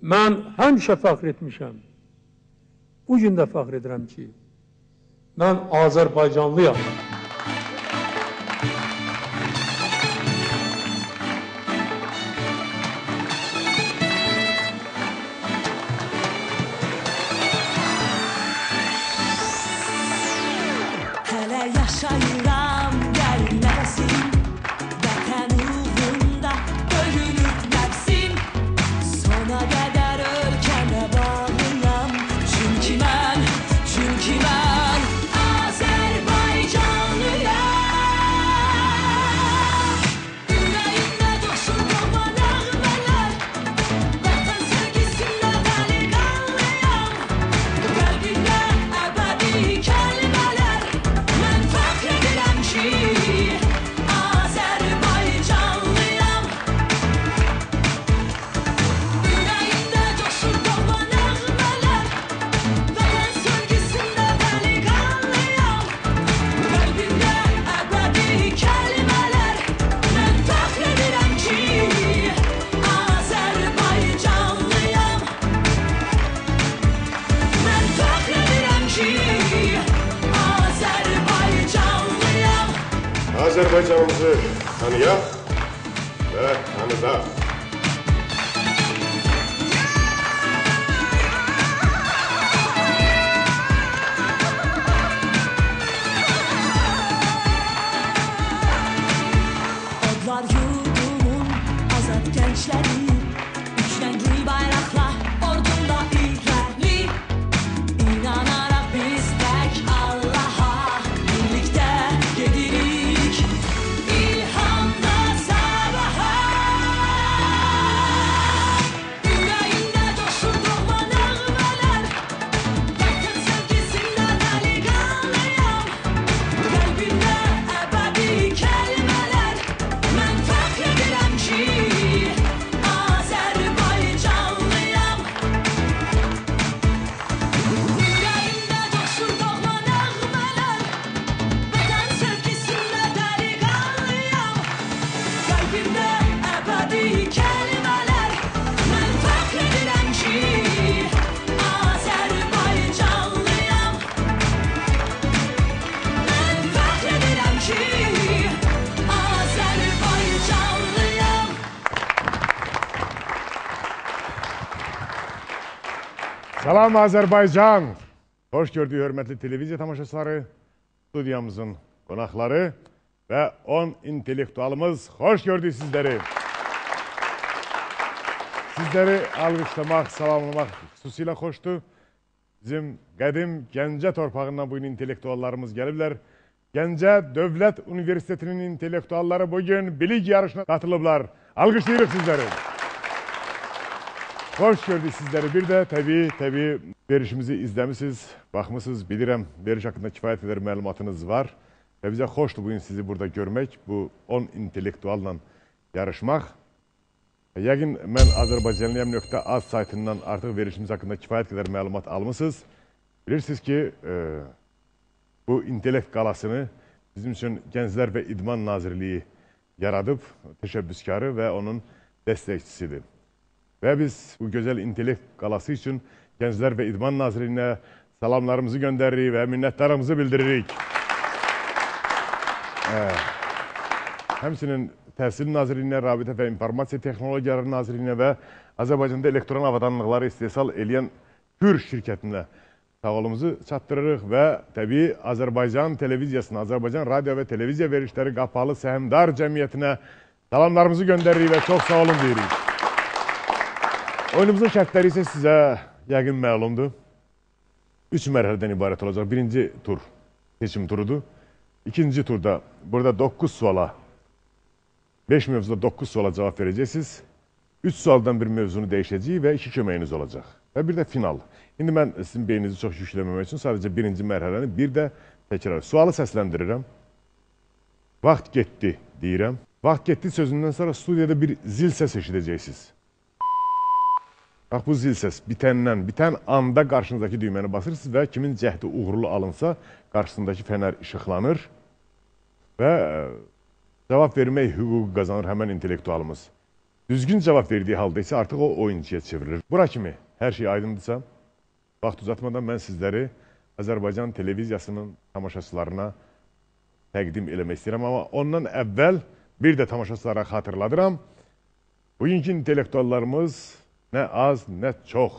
Mən həmişə fəxr etmişəm. Bu gün də fəxr edirəm ki, mən Azərbaycanlıyam. Hələ yaşayıram, gəlir nəfəsim, vətən uğrunda döyünür nəfsim. Sona qədər ölkəmə bağlıyam, çünki mən Azərbaycanlıyam. Ürəyimdə coşur doğma nəğmələr, vətən sevgisində dəliqanlıyam. Qəlbimdə əbədi kəlmələr, mən fəxr edirəm ki, Azərbaycanlıyam. Ürəyimdə coşur doğma nəğmələr, vətən sevgisində dəliqanlıyam. Qəlbimdə əbədi kəlmələr, mən fəxr edirəm ki, Azərbaycanlıyam. Mən fəxr edirəm ki, Azərbaycanlıyam. Azərbaycanımızı tanıyaq və tanıdaq. Odlar yurdumun azad gençleri, üç renkli bayrakla ordumda ileri. İnanarak biz tek Allah'a birlikte gedirik, ilhamla sabaha. Ürəyimdə coşur doğma nəğmələr, vətən sevgisində dəliqanlıyam. Qəlbimdə əbədi kəlmələr, mən fəxr edirəm ki, Azərbaycanlıyam. Ürəyimdə coşur doğma nəğmələr, vətən sevgisində dəliqanlıyam. Qəlbimdə əbədi kəlmələr, mən fəxr edirəm ki, Azərbaycanlıyam. Mən fəxr edirəm ki, Azərbaycanlıyam. Salam Azərbaycan! Hoş gördük hörmətli televiziya tamaşaçıları, studiyamızın qonaqları və 10 intellektualımız. Hoş gördük sizləri. Sizləri alqışlamaq, salamlamaq xüsusilə xoşdur. Bizim qədim Gəncə torpağından bugün intellektuallarımız gəliblər. Gəncə Dövlət Universitetinin intellektualları bugün bilik yarışına qatılıblar. Alqışlayırıq sizləri. Hoş gördük sizləri. Bir də təbii verişimizi izləmisiniz, baxmısınız, bilirəm, veriş haqqında kifayət qədər məlumatınız var. Və bizə xoşdur bugün sizi burada görmək, bu 10 intellektualla yarışmaq. Yəqin mən Azərbaycanlıyam.az saytından artıq verişimiz haqqında kifayət qədər məlumat almısınız. Bilirsiniz ki, bu intellekt qalasını bizim üçün Gənclər və İdman Nazirliyi yaradıb, təşəbbüskarı və onun dəstəkçisidir. Və biz bu gözəl intellekt qalası üçün Gənclər və İdman Nazirliyinə salamlarımızı göndəririk və minnətdarımızı bildiririk. Həmçinin Təhsil Nazirliyinə, Rabitə və İnformasiya Texnologiyaları Nazirliyinə və Azərbaycanda elektron avadanlıqları istehsal eləyən Pür şirkətinə sağolumuzu çatdırırıq və təbii Azərbaycan televiziyasına, Azərbaycan Radio və Televiziya Verişləri Qapalı Səhmdar Cəmiyyətinə salamlarımızı göndəririk və çox sağ olun deyirik. Oyunumuzun şərtləri isə sizə yəqin məlumdur. 3 mərhələdən ibarət olacaq. Birinci tur seçim turudur. İkinci turda burada 9 suala, 5 mövzuda 9 suala cavab verəcəksiniz. 3 sualdan bir mövzunu dəyişəcəyik və 2 köməyiniz olacaq. Və bir də final. İndi mən sizin beyninizi çox yükləməmək üçün sadəcə birinci mərhələni bir də təkrar. Sualı səsləndirirəm. Vaxt getdi deyirəm. Vaxt getdi sözündən sonra studiyada bir zil səs eşidəcəksiniz. Bax bu zil səs bitən anda qarşınızdakı düyməni basırsınız və kimin cəhdi uğurlu alınsa qarşısındakı fənər işıqlanır və cavab vermək hüququ qazanır həmən intellektualımız. Düzgün cavab verdiyi halda isə artıq o oyuncuya çevrilir. Bura kimi hər şey aydındırsa, vaxt uzatmadan mən sizləri Azərbaycan televiziyasının tamaşaçılarına təqdim eləmək istəyirəm. Amma ondan əvvəl bir də tamaşaçılara xatırladıram. Bugünkü intellektuallarımız nə az, nə çox.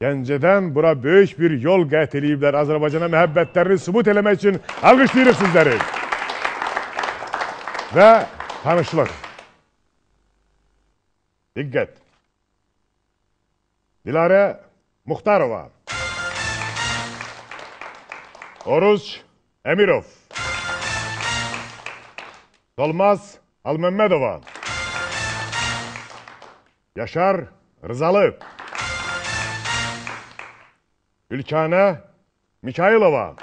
Gəncədən bura böyük bir yol qət eləyiblər. Azərbaycana məhəbbətlərini sübut eləmək üçün alqışlayırıq sizləri. Və tanışlıq. Diqqət. Dilarə Muxtarova. Oruç Əmirov. Solmaz Alməmmədova. Yaşar Rızalı. Ülkanə Mikayılova.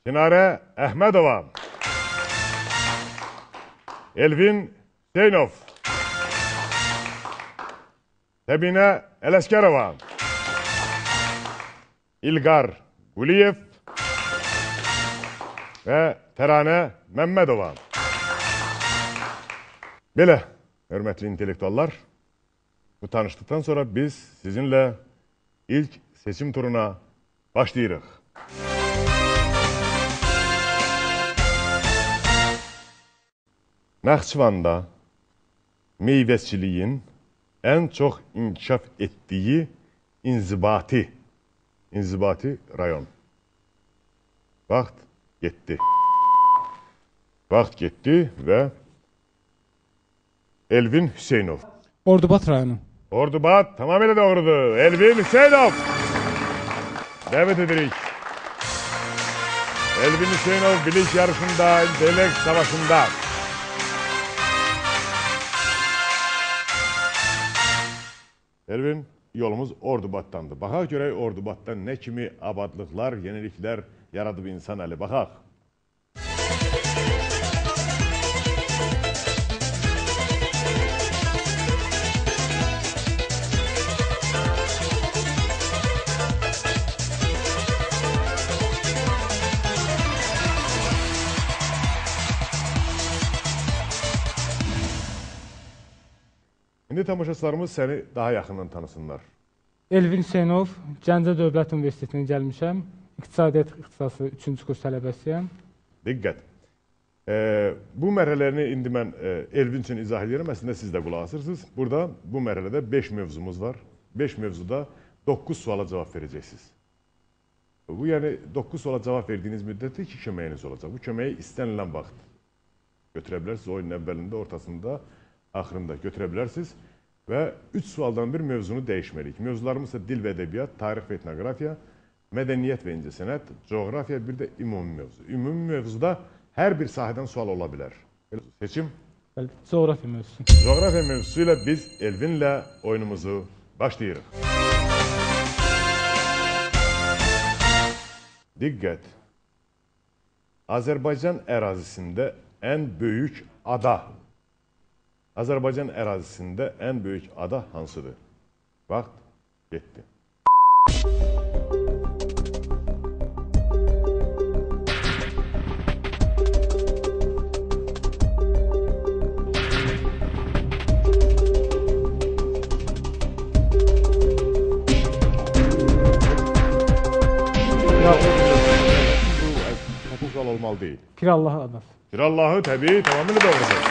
Çinarə Əhmədova. Elvin Hüseynov. Səbinə Ələsgərova. İlqar Quliyev və Təranə Məmmədova. Belə, hörmətli intellektuallar, bu tanışlıqdan sonra biz sizinlə ilk seçim turuna başlayırıq. Naxçıvanda meyvəçiliyin ən çox inkişaf etdiyi inzibati rayon. Vaxt getdi. Vaxt getdi və Elvin Hüseynov. Ordubad rayonu. Ordubad tamamilə doğrudur. Elvin Hüseynov. Dəvət edirik. Elvin Hüseynov bilik yarışında, intellekt savaşında. Elvin, yolumuz Ordubaddandır. Baxaq görək Ordubadda nə kimi abadlıqlar, yeniliklər yaradıb insan əli. Baxaq. İndi tamaşaçılarımız səni daha yaxından tanısınlar. Elvin Hüseynov, Gəncə Dövlət Universitetinə gəlmişəm. İqtisadiyyat ixtisası 3-cü kurs tələbəsiyəm. Diqqət! Bu mərhələni indi mən Elvin üçün izah edirəm. Əslində siz də qulaq asırsınız. Burada bu mərhələdə 5 mövzumuz var. 5 mövzuda 9 suala cavab verəcəksiniz. Bu yəni 9 suala cavab verdiyiniz müddətdə 2 köməyiniz olacaq. Bu köməyi istənilən vaxt götürə bilərsiniz. Oyunun əvvəlində, ortasında, axırında götürə bilərsiniz. Və 3 sualdan bir mövzunu dəyişməliyik. Mövzularımız isə dil və ədəbiyyat, tarix və etnoqrafiya, mədəniyyət və incəsənət, coğrafiya, bir də ümumi mövzu. Ümumi mövzuda hər bir sahədən sual ola bilər. Seçim? Bəli, coğrafiya mövzusu. Coğrafiya mövzusu ilə biz Elvinlə oyunumuzu başlayırıq. Diqqət! Azərbaycan ərazisində ən böyük ada. Azərbaycan ərazisində ən böyük ada hansıdır? Vaxt getdi. Bu sual olmalı deyil. Pirallahı adası. Pirallahı təbii, tamamilə doğrudur.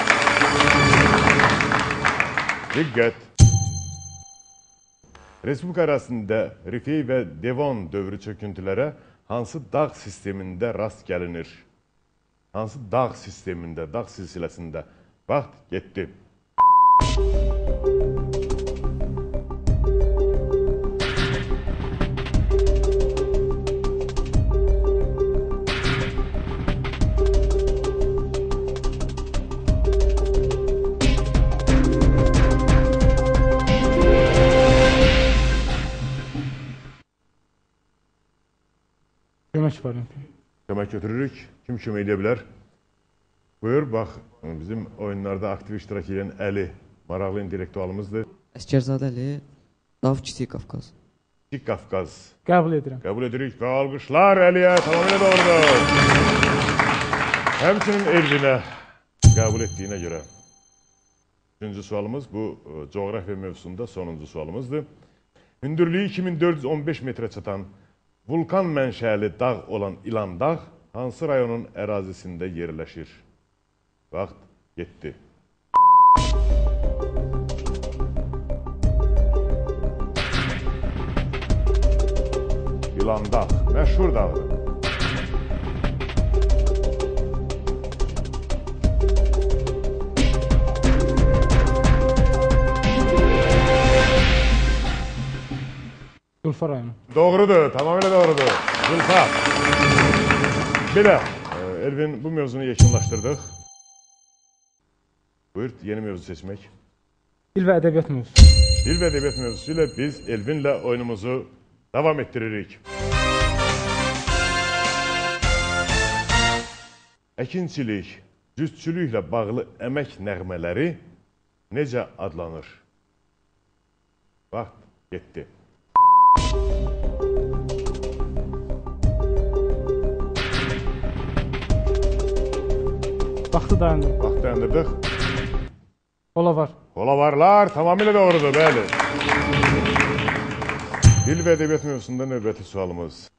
Diqqət! Respublika ərazisində Rifey və Devon dövrü çöküntülərə hansı dağ sistemində rast gəlinir? Hansı dağ sistemində, dağ silsiləsində? Vaxt getdi. Kömək variantı. Kömək götürürük. Kim kömək edə bilər? Buyur, bax, bizim oyunlarda aktiv iştirak edən Əli, maraqlı intellektualımızdır. Əsgərzadə Əli, Dav Kiçik Qafqaz. Kiçik Qafqaz. Qəbul edirəm. Qəbul edirik və alqışlar Əliyə, tamamilə doğrudur. Həmçinin Elvinə qəbul etdiyinə görə. Üçüncü sualımız bu coğrafiya mövzusunda sonuncu sualımızdır. Hündürlüyü 2415 metrə çatan vulkan mənşəli dağ olan İlan Dağ hansı rayonun ərazisində yerləşir? Vaxt getdi. İlan Dağ, məşhur dağdır. Zulfa rayonu. Doğrudur, tamamilə doğrudur. Zulfa. Belə, Elvin, bu mövzunu yekunlaşdırdıq. Buyur, yeni mövzu seçmək. Dil və ədəbiyyat mövzusu. Dil və ədəbiyyat mövzusu ilə biz Elvinlə oyunumuzu davam etdiririk. Əkinçilik, cütçülüklə bağlı əmək nəğmələri necə adlanır? Vaxt getdi. Vaxtı dayandırdıq. Vaxtı dayandırdıq. Holavar. Holavarlar tamamilə doğrudur, bəli. Dil və ədəbiyyat mövzusunda növbəti sualımız.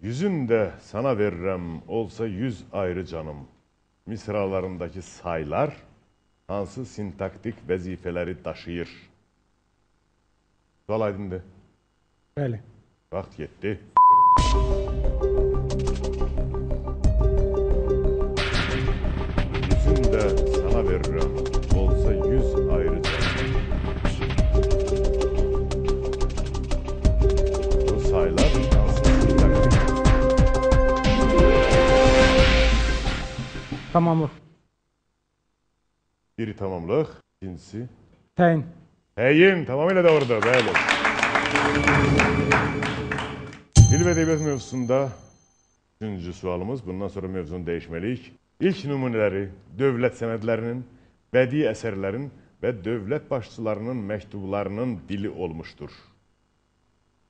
Yüzün də sana verirəm, olsa 100 ayrı canım. Misralarındakı saylar hansı sintaktik vəzifələri daşıyır? Sual aydındır. Bəli. Vaxt getdi. Yüzün də sana verirəm, olsa 100 ayrı canım. Bu saylar hansı sintaktik? Tamamlıq. Biri tamamlıq, ikincisi? Təyin. Təyin, tamamilə doğrudur, bəli. Dil və ədəbiyyat mövzusunda üçüncü sualımız. Bundan sonra mövzunu dəyişməliyik. İlk nümunələri dövlət sənədlərinin, bədii əsərlərin və dövlət başçılarının məktublarının dili olmuşdur.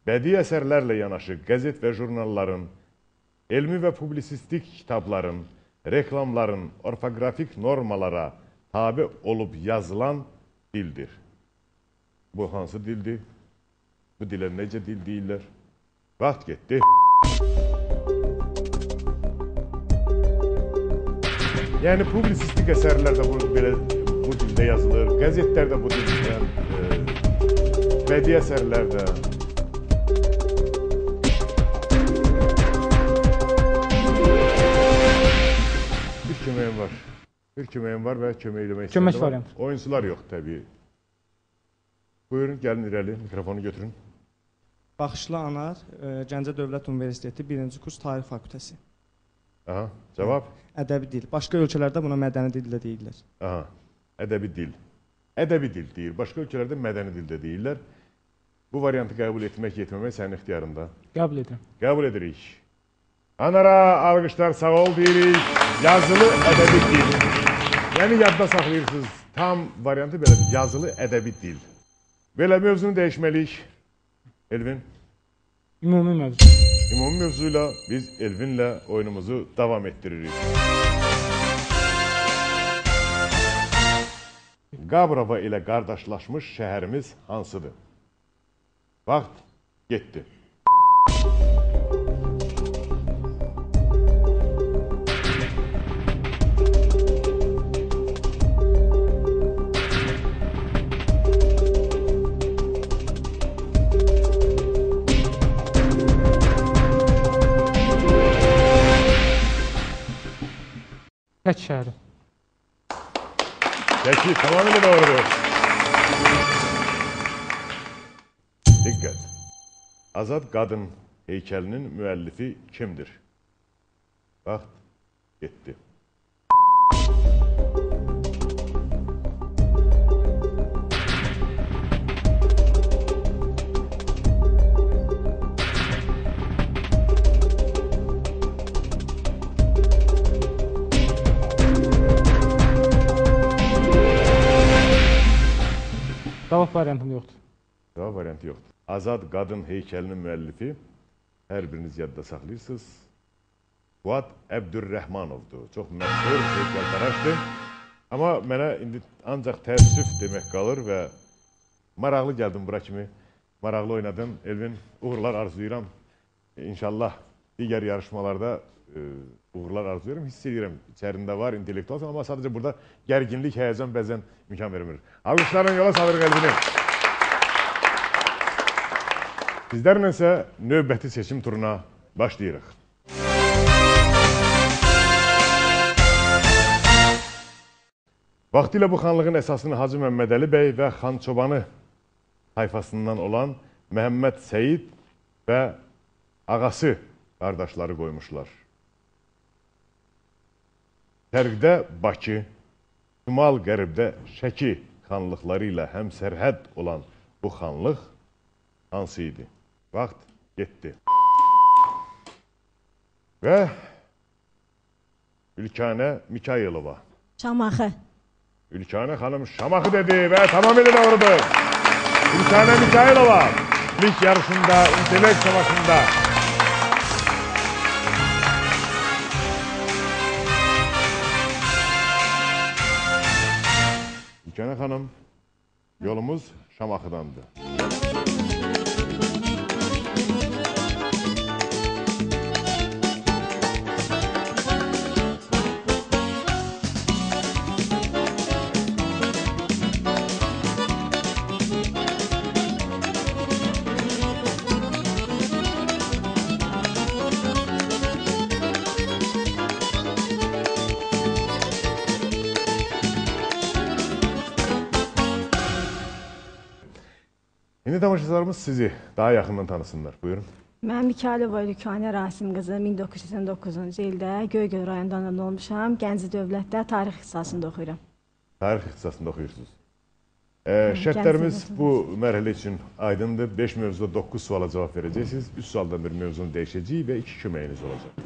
Bədii əsərlərlə yanaşı qəzet və jurnalların, elmi və publisistik kitabların, reklamların orfoqrafik normalara tabi olub yazılan dildir. Bu hansı dildir? Bu dilə necə dil deyirlər? Vaxt getdi. Yəni publisistik əsərlər də bu dildə yazılır, qəzetlər də bu dildə, bədii əsərlər də. Bir köməyim var. Bir köməyim var və kömək eləmək istəyirəm. Kömək variantı. Oyunçular yox təbii. Buyurun, gəlin irəli, mikrofonu götürün. Baxışlı Anar, Gəncə Dövlət Universiteti 1-ci kurs Tarix Fakültəsi. Aha, cavab? Ədəbi dil. Başqa ölkələrdə buna mədəni dil də deyirlər. Aha, ədəbi dil. Ədəbi dil deyir. Başqa ölkələrdə mədəni dil də deyirlər. Bu variantı qəbul etmək, etməmək sənin ixtiyarında. Qəbul edirəm. Qəbul edirik. Anara, alqışlar sağ ol deyirik. Yazılı ədəbi dil. Yəni yadda saxlayırsınız. Tam variantı belədir. Yazılı ədəbi dil. Belə mövzunu dəyişməliyik. Elvin. Ümumi mövzu. Ümumi mövzuyla biz Elvinlə oyunumuzu davam etdiririk. Qabrava ilə qardaşlaşmış şəhərimiz hansıdır? Vaxt getdi. Şəki şəhəri. Şəki, tamamilə doğrudur. Diqqət! Azad Qadın heykəlinin müəllifi kimdir? Vaxt getdi. Cavab variantım yoxdur. Cavab variantı yoxdur. Azad Qadın heykəlinin müəllifi, hər biriniz yadda saxlayırsınız, Fuad Əbdürrəhmanovdur. Çox məşhur heykəltaraşdır. Amma mənə indi ancaq təəssüf demək qalır və maraqlı gəldim bura kimi. Maraqlı oynadın. Elvin, uğurlar arzulayıram. İnşallah digər yarışmalarda uğurlar arzulayıram. Hiss edirəm, içərində var, intellektualsan, amma sadəcə burada gərginlik, həyəcan bəzən imkan vermir. Alqışlarla yola salırıq Elvini. Sizlərlə isə növbəti seçim turuna başlayırıq. Vaxtilə bu xanlığın əsasını Hacı Məmmədəli bəy və Xan Çobanı tayfasından olan Məhəmməd Seyid və ağası qardaşları qoymuşlar. Şərqdə Bakı, şimal-qərbdə Şəki xanlıqları ilə həmsərhəd olan bu xanlıq hansı idi? Vaxt getdi. Və Ülkanə Mikayılova. Şamaxı. Ülkanə xanım Şamaxı dedi və tamamilə doğrudur. Ülkanə Mikayılova lig yarışında, intellekt savaşında. Ülkanə xanım, yolumuz Şamaxıdandır. İndi tamaşaçılarımız sizi daha yaxından tanısınlar. Buyurun. Mən Mikayılova Ülkanə Rasim qızı 1989-cu ildə Göygöl rayonunda anadan olmuşam. Gəncə Dövlətdə tarix ixtisasında oxuyuram. Tarix ixtisasında oxuyursunuz. Şərtlərimiz bu mərhələ üçün aydındır. 5 mövzuda 9 suala cavab verəcəksiniz. 3 sualdan bir mövzunu dəyişəcəyik və 2 köməyiniz olacaq.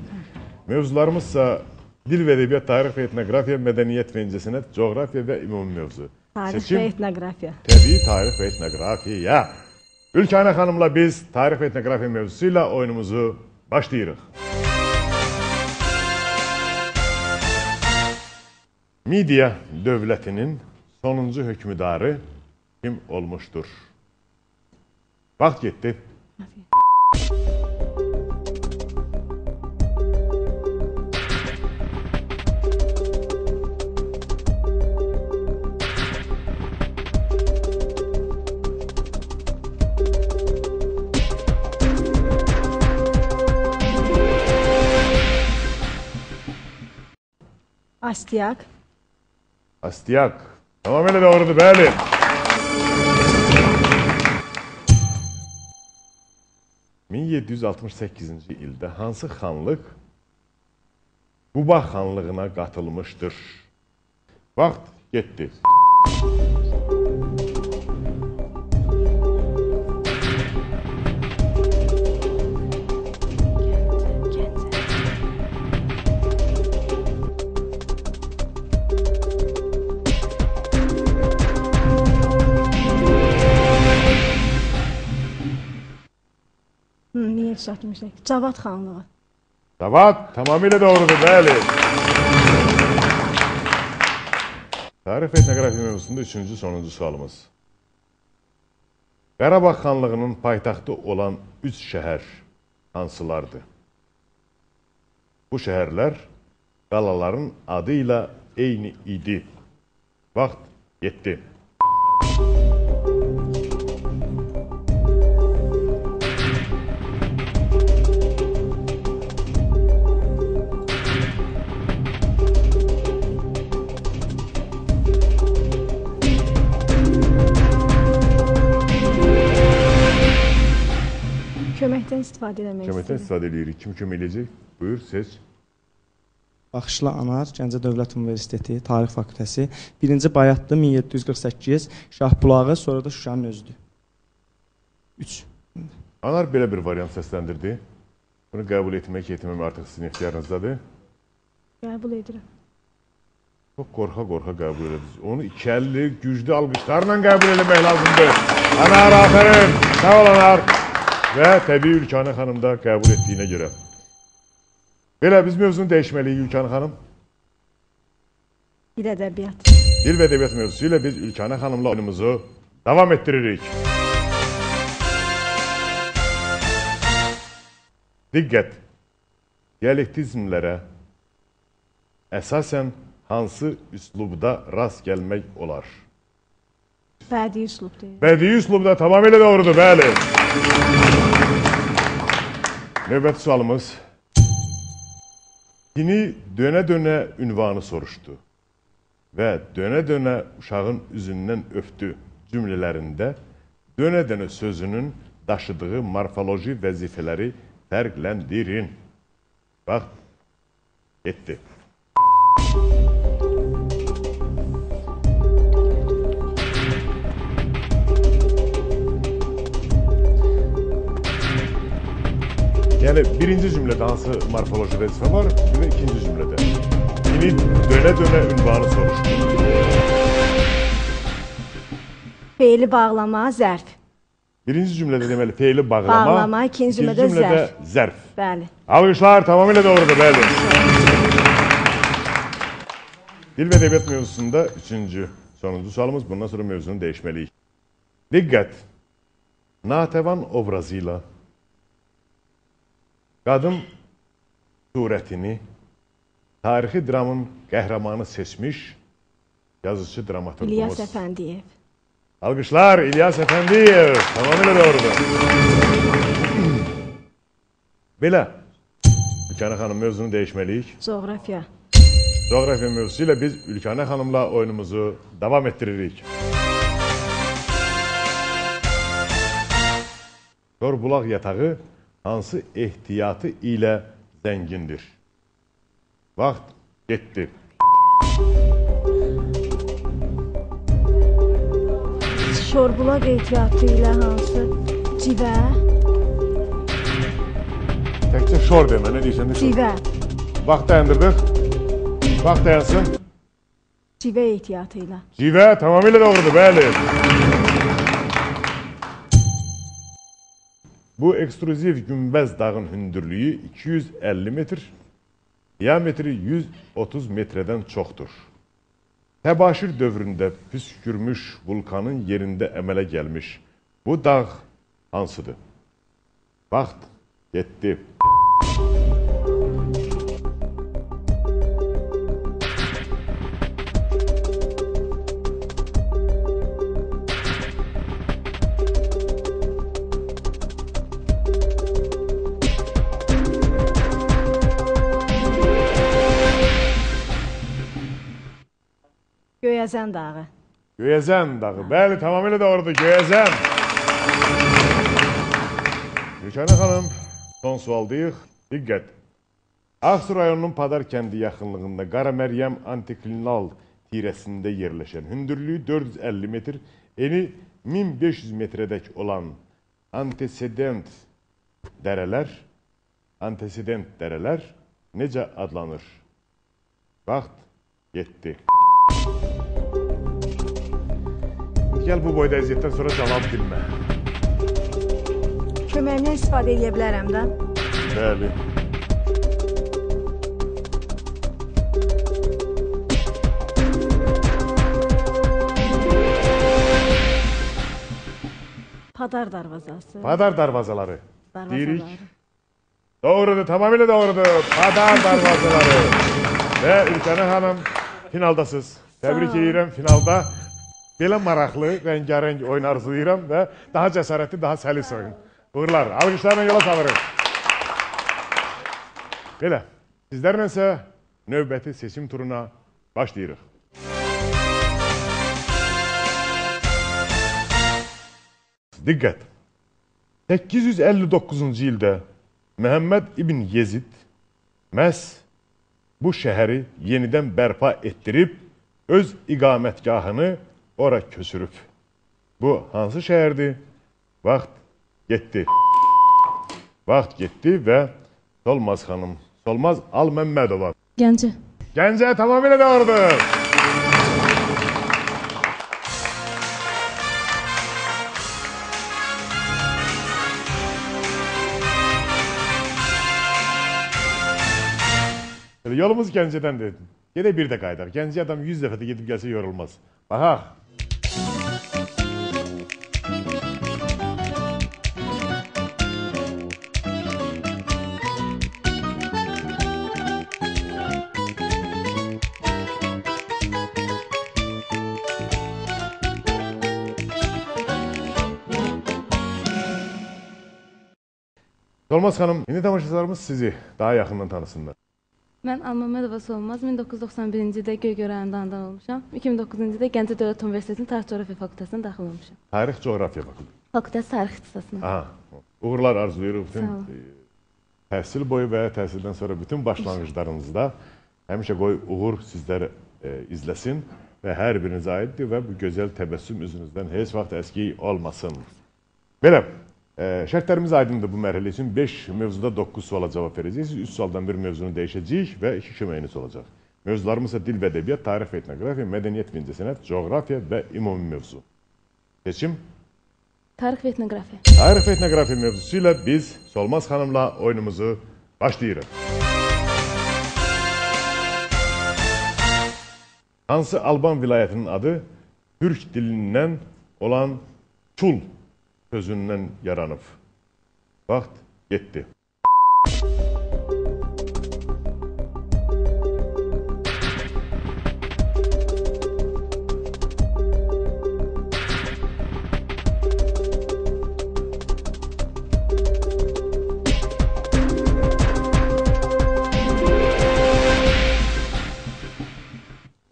Mövzularımızsa dil və ədəbiyyat, tarix və etnoqrafiya, mədəniyyət və incəsənət, coğrafiya və ümumi mövzu. Tarix Seçim, və etnoqrafiya. Təbii tarix və etnoqrafiya. Ülkanə xanımla biz tarix və etnoqrafiya mövzusu ilə oyunumuzu başlayırıq. Midiya dövlətinin sonuncu hökmdarı kim olmuşdur? Vaxt getdi. Astiyak. Astiyak. Tamamıyla doğrudur, bəli. 1768-ci ildə hansı xanlıq Quba xanlığına qatılmışdır? Vaxt getdi. Niyə 1768? Cavad xanlığı. Cavad tamamilə doğrudur, bəli. Tarix və etnoqrafiya mövzusunda üçüncü, sonuncu sualımız. Qarabağ xanlığının paytaxtı olan 3 şəhər hansılardır? Bu şəhərlər qalaların adı ilə eyni idi. Vaxt getdi. Köməkdən istifadə eləmək Köməkdən istəyirəm. istifadə edirik. Kim kömək eləyəcək? Buyur, seç. Baxışlı Anar, Gəncə Dövlət Universiteti, Tarix Fakültəsi. Birinci Bayatlı 1748, Şahbulağı, sonra da Şuşanın özüdür. 3. Anar belə bir variant səsləndirdi. Bunu qəbul etmək, etməmək artıq sizin ixtiyarınızdadır. Qəbul edirəm. Çox qorxa-qorxa qəbul ediniz. Onu iki əlli güclü alqışlarla qəbul eləmək lazımdır. Anar, aferin. Sağ ol Anar. Və təbii Ülkanə xanım da qəbul etdiyinə görə. Belə biz mövzunu dəyişməliyik Ülkanə xanım. Dil ədəbiyyat. Dil və ədəbiyyat mövzusu ilə biz Ülkanə xanımla oyunumuzu davam etdiririk. Diqqət! Dialektizmlərə əsasən hansı üslubda rast gəlmək olar? Bədii üslub deyil. Bədii üslubda tamamilə doğrudur, bəli. Növbəti sualımız. Dini dönə-dönə ünvanı soruşdu və dönə-dönə uşağın üzündən öpdü cümlələrində dönə-dönə sözünün daşıdığı morfoloji vəzifələri fərqləndirin. Vaxt getdi. Yəni, birinci cümlədə hansı morfoloji vəzifə var, bir də ikinci cümlədə. Dini dönə-dönə ünvanı soruşdu. Feili bağlama, zərf. Birinci cümlədə deməli, feili bağlama. Bağlama, ikinci cümlədə zərf. Zərf. Bəli. Alqışlar tamamilə doğrudur, bəli. Dil və ədəbiyyat mövzusunda üçüncü, sonuncu sualımız. Bundan sonra mövzunu dəyişməliyik. Diqqət! Natəvan obrazı ilə qadın surətini tarixi dramın qəhrəmanı seçmiş yazıcı dramaturgumuz. İlyas Əfəndiyev. Alqışlar İlyas Əfəndiyev. Tamamilə doğrudur. Belə, Ülkanə xanım mövzunu dəyişməliyik. Coğrafiya. Coğrafiya mövzusu ilə biz Ülkanə xanımla oyunumuzu davam etdiririk. Torbulaq yatağı hansı ehtiyatı ilə zəngindir? Vaxt getdi. Şorbulaq ehtiyatı ilə hansı? Civə. Təkcə şor demə, nə deyirsən? Civə. Vaxt dayandırdıq. Vaxt dayansın. Civə ehtiyatı ilə. Civə tamamilə doğrudur, bəli. Bu ekskluziv günbəz dağın hündürlüyü 250 metr, diametri 130 metrədən çoxdur. Təbaşir dövründə püskürmüş vulkanın yerində əmələ gəlmiş bu dağ hansıdır? Vaxt getdi. Göyəzən dağı. Göyəzən dağı. Bəli, tamamilə doğrudur. Göyəzən. Ülkanə xanım, son sualdayıq. Diqqət. Ağsu rayonunun Padar kəndi yaxınlığında Qara Məryəm antiklinal tirəsində yerləşən hündürlüyü 450 metr, eni 1500 metrədək olan antesedent dərələr necə adlanır? Vaxt getdi. Gəl bu boyda əziyyətdən sonra cavab bilmə. Köməyimdən istifadə edə bilərəm də. Bəli. Padar darvazası. Padar darvazaları. Deyirik. Doğrudur, tamamilə doğrudur. Padar darvazaları. Və Ülkanə xanım, finaldasınız. Təbrik edirəm, finalda belə maraqlı, rəngarəng oyun arzulayıram və daha cəsarətli, daha səlis oyun. Uğurlar, alqışlarla yola salırıq. Belə, sizlərlə isə növbəti seçim turuna başlayırıq. Diqqət! 859-cu ildə Məhəmməd İbn Yezid məhz bu şəhəri yenidən bərpa etdirib, öz iqamətgahını ora köçürüb. Bu hansı şəhərdir? Vaxt getdi. Vaxt getdi və Solmaz xanım, Solmaz Alməmmədova. Gəncə. Gəncə tamamilə doğrudur. Yolumuz Gəncədəndir. Gedək bir də qayıdaq. Gəncə adam 100 dəfə də gedib gəlsə yorulmaz. Baxaq. Solmaz xanım, indi tamaşaçılarımız sizi daha yaxından tanısınlar. Mən Almamedova Solmaz, 1991-ci ildə Göygöl rayonunda anadan olmuşam. 2009-cu ildə Gəncə Dövlət Universitetinin Tarix Coğrafiya Fakültəsinə daxil olmuşam. Tarix Coğrafiya Fakültəsi. Fakültəsi tarix ixtisasına. Aha, uğurlar arzulayırıq bütün təhsil boyu və təhsildən sonra bütün başlanğıclarınızda. Həmişə qoy uğur sizləri izləsin və hər birinizə aiddir və bu gözəl təbəssüm üzünüzdən heç vaxt əskik olmasın. Belə, şərtlərimiz aydındır bu mərhələ üçün. 5 mövzuda 9 suala cavab verəcəksiniz. 3 sualdan bir mövzunu dəyişəcəyik və 2 köməyiniz olacaq. Mövzularımız isə dil və ədəbiyyat, tarix və etnoqrafiya, mədəniyyət və incəsənət, coğrafiya və ümumi mövzu. Seçim? Tarix və etnoqrafiya. Tarix və etnoqrafiya mövzusu ilə biz Solmaz xanımla oyunumuzu başlayırıq. Hansı Alban vilayətinin adı türk dilindən olan Çul sözündən yaranıb? Vaxt getdi.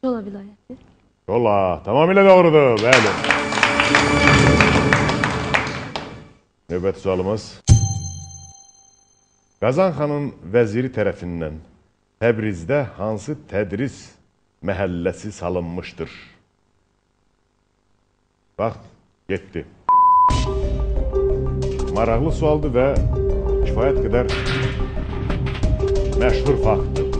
Çola vilayəti. Çola, tamamilə doğrudur, bəli. Növbəti sualımız. Qazan xanın vəziri tərəfindən Təbrizdə hansı tədris məhəlləsi salınmışdır? Vaxt getdi. Maraqlı sualdır və kifayət qədər məşhur faktdır.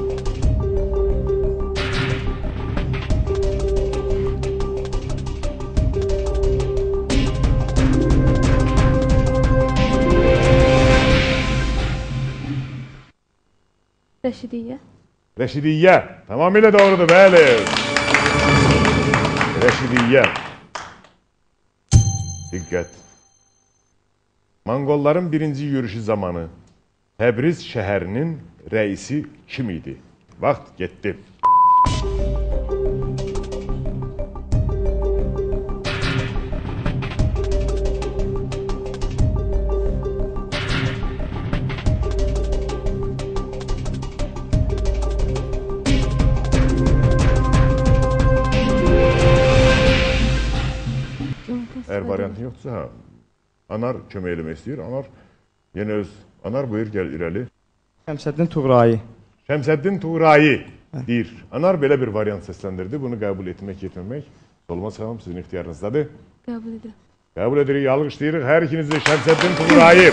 Rəşidiyyə. Rəşidiyyə. Tamamilə doğrudur, bəli. Rəşidiyyə. Diqqət. Monqolların birinci yürüşü zamanı Təbriz şəhərinin rəisi kim idi? Vaxt getdi. Əgər variantın yoxdursa, hə. Anar kömək eləmək istəyir. Anar, yenə öz... Anar, buyur, gəl irəli. Şəmsəddin Tuğrayi. Şəmsəddin Tuğrayi deyir. Anar belə bir variant səsləndirdi. Bunu qəbul etmək, etməmək. Solmaz xanım, sizin ixtiyarınızdadır. Qəbul edirəm. Qəbul edirik, alqışlayırıq. Hər ikinizi Şəmsəddin Tuğrayi.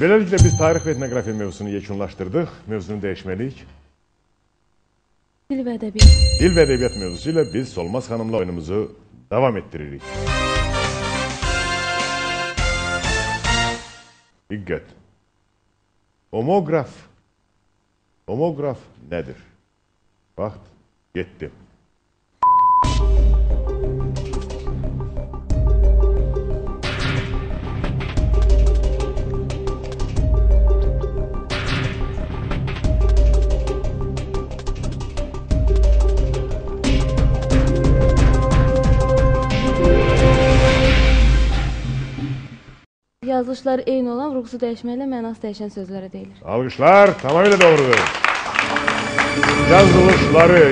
Beləliklə biz tarix və etnoqrafiya mövzusunu yekunlaşdırdıq. Mövzunu dəyişməliyik. Dil və ədəbiyyat. Dil və ədəbiyyat mövzusu ilə biz Solmaz xanımla oyunumuzu davam etdiririk. Diqqət. Homoqraf. Homoqraf nədir? Vaxt getdi. Yazılışları eyni olan, vurğusu dəyişməklə mənası dəyişən sözlərə deyilir. Alqışlar tamamilə doğrudur.